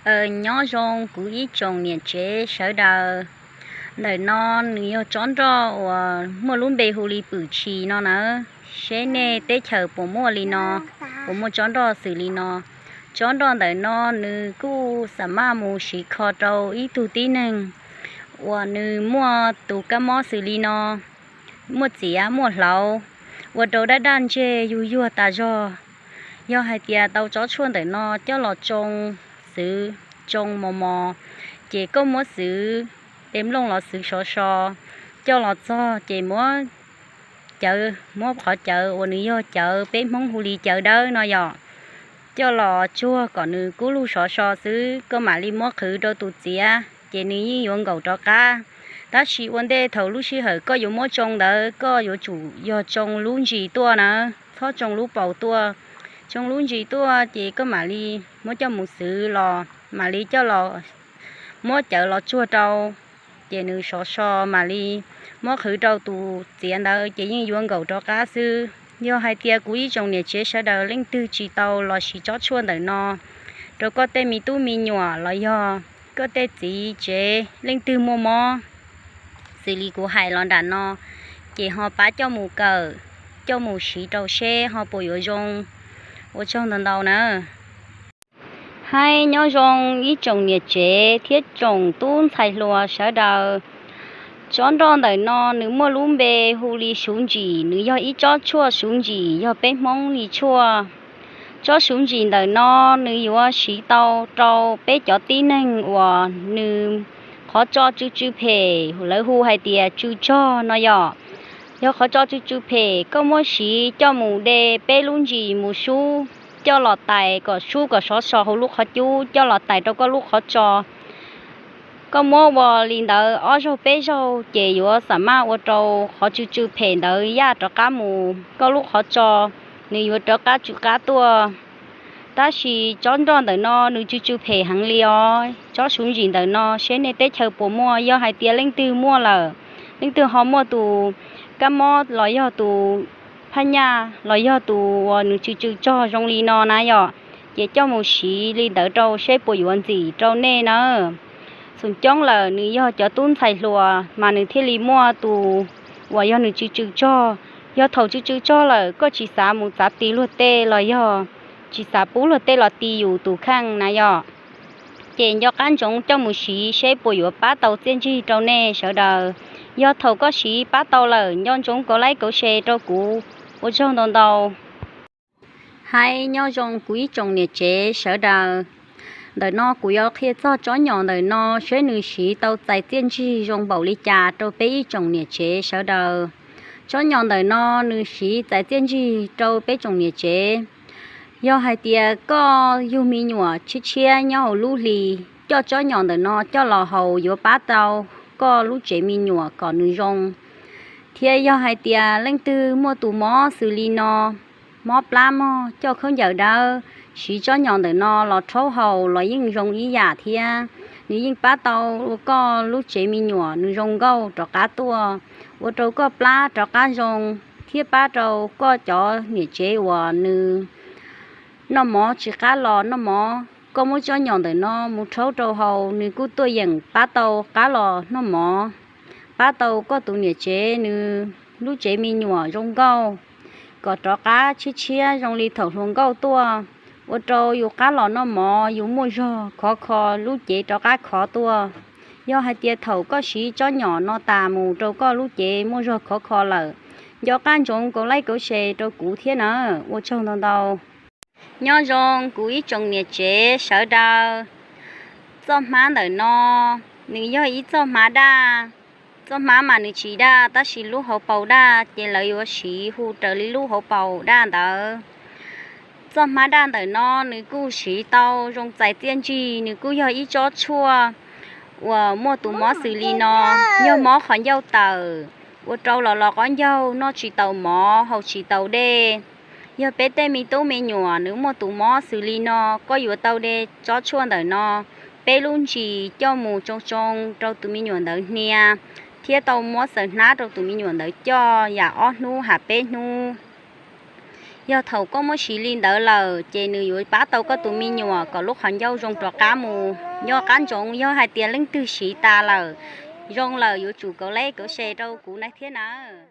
Nyob zoo kuv ib tsoom niam tsev sawv daws. Ntawm no nws yog tsob nroj uas muaj lub npe hu li pwm tshis no nawb, seb nej teb chaws puas muaj li no, puas muaj tsob nroj xws li no. Tsob nroj ntawm no nws kuj xam maj mus siv kho rau ib tug tib neeg uas nws muaj tus kab mob xws li no, muaj txiav muaj hlauv, ua rau daj daj ntseg yuag yuag tas zog. Yog hais tias tau tsob tshuaj ntawm no coj los tsoo xwv, tsoo mos mos, ces koj muab xwv, tes nplooj los xwv sov so, coj los txog ces muab cawv, muab qhov cawv uas nws yog cawv peb Hmoob hu li cawv dawb no yom, coj los tsuag kom nws kub lug sov so xwb, koj mam li muab qhwv rau tus txiav ces nws yeej yuav nkaum rov qab. Tab sis ua ntej thaum lub sij hawm koj yuav muab tsoo ntawd koj yuav tsum yog tsoo lub ntsis tuaj na, txhob tsoo lub paus tuaj. Tsoo lub ntsis tuaj ces koj mam li muab coj mus xwv los mam li coj los muab cawv los tsuag rau, ces nws sov so mam li muab qhwv rau tus txiav ntawd ces yeej yuav nkaum rov qab xwb. Yog hais tias kuv ib tsoom niam tsev sawv daws leej twg tsis tau los siv tsob tshuaj ntawm no rau koj tej me tub me nyuam los yog koj tej txiv tsev leej twg muaj mob xws li kuv hais los nram no, ces ho pab coj mus kawm, coj mus siv rau seb ho puas yuav zoo. Ua tsaug ntau ntau na. Hais nyob zoo ib tsoom niam tsev thiab tsoom tub ntxhais hluas sawv daws. Tsob nroj ntawm no nws muaj lub npe hu li suv ntsim, nws yog ib tsob tshuaj suv ntsim, yog peb Hmoob li tshuaj. Tsob suv ntsim ntawm no nws yuav siv tau rau peb cov tib neeg uas nws qhov tso tsw tsw phem, lawv hu hais tias tsw tsog no yom. Yog qhov tso tsw tsw phem koj muab siv coj mus de peb lub ntsis mus sub, coj los tais kom sub kom sov so hauv lub qhov cub, coj los tais rau koj lub qhov tso. Koj muab ua li ntawd ob zaug peb zaug ces yuav xam maj ua rau qhov tsw tsw phem ntawd yaj rov qab mus koj lub qhov tso, nws yuav rov qab tsw qab tuaj. Tab sis tsob nroj ntawm no nws tsw tsw phem heev li os. Tsob suv ntsim ntawm no seb nej teb chaws puas muaj, yog hais tias leej twg muaj lawm, leej twg ho muaj tus kab mob los yog tus phaj nyaj los yog tus uas nws tsw tsw tsog zoo li no na yom, ces coj mus siv li ntawd rau seb puas yuav ntxim rau nej na. Xum coob lawm nws yog cov tub ntxhais hluas mas nws thiaj li muaj tus uas yog nws tsw tsw tsog. Yog thaum tsw tsw tsog lawm koj tsis xav mus txav tis luag tej los yog tsis xav pub luag tej los tis yus tus kheej na yom, ces nco qab ntsoov coj mus siv seb puas yuav pab tau txiaj ntsig rau nej sawv daws. Yog thaum koj siv pab tau lawm nco ntsoov kauv like kauv share rau kuv. Ua tsaug ntau ntau. Hais nyob zoo kuv ib tsoom niam tsev sawv daws. Ntawm no kuv yuav qhia txog tsob nyom ntawm no seb nws siv tau txais txiaj ntsig zoo npaum li cas rau peb ib tsoom niam tsev sawv daws. Tsob nyom ntawm no nws siv txais txiaj ntsig rau peb tsoom niam tsev. Yog hais tias koj yug me nyuam tshiab tshiab nyob hauv lub hli, coj tsob nyom ntawm no coj los haus yuav pab tau koj lub tsev me nyuam kom nws zoo. Thiab yog hais tias leej twg muaj tus mob xws li no, mob plab mog, coj khaub ncaws dawb, siv tsob nyom ntawm no los rhaub haus los yeej zoo ib yam thiab. Nws yeej pab tau ua koj lub tsev me nyuam nws zoo nkauj rov qab tuaj, ua rau koj plab rov qab zoo, thiab pab rau koj cov niam tsev uas nws noj mov tsis qab los noj mov, koj muab tsob nyom ntawm no mus rhaub rau haus nws kuj tuaj yeem pab tau qab los noj mov, pab tau koj tus niam tsev nws lub tsev me nyuam zoo nkauj, kom rov qab tshiab tshiab zoo li thaum hluas nkauj tuaj, ua rau yus qab los noj mov yus muaj zog khov kho, lub cev rov qab khov tuaj. Yog hais tias thaum koj siv tsob nyom no tas mus rau koj lub cev muaj zog khov kho lawm, nco qab ntsoov kauv like kauv share rau kuv thiab na. Ua tsaug ntau ntau. Nyob zoo kuv ib tsoom niam tsev sawv daws. Txoj hmab ntawm no nws yog ib txoj hmab daj. Txoj hmab mas nws tsis daj tab sis lub hauv paus daj ces lawv yuav siv hu raws li lub hauv paus daj ntawd. Txoj hmab daj ntawm no nws kuj siv tau zoo txais txiaj ntsig, nws kuj yog ib tsob tshuaj uas muaj tus mob xws li no, yog mob qhov ncauj tawm, ua rau los los qaub ncaug, noj tsis tau mov, haus tsis tau dej. Yog peb tej me tub me nyuam nws muaj tus mob xws li no, koj yuav tau de tsob tshuaj ntawm no peb lub ntsis coj mus tsoo tsoo rau tus me nyuam ntawd hnia, thiab tau muab xaws hnab rau tus me nyuam ntawd coj yam ob hnub hab peb hnub. Yog thaum koj muab siv li ntawd lawm ces nws yuav pab tau koj tus me nyuam kom lub qhov ncauj zoo rov qab mus nyob qab ntsoov. Yog hais tias leej twg siv tas lawm, zoo lawm, yuav tsum kauv like kauv share rau kuv na thiab nawb.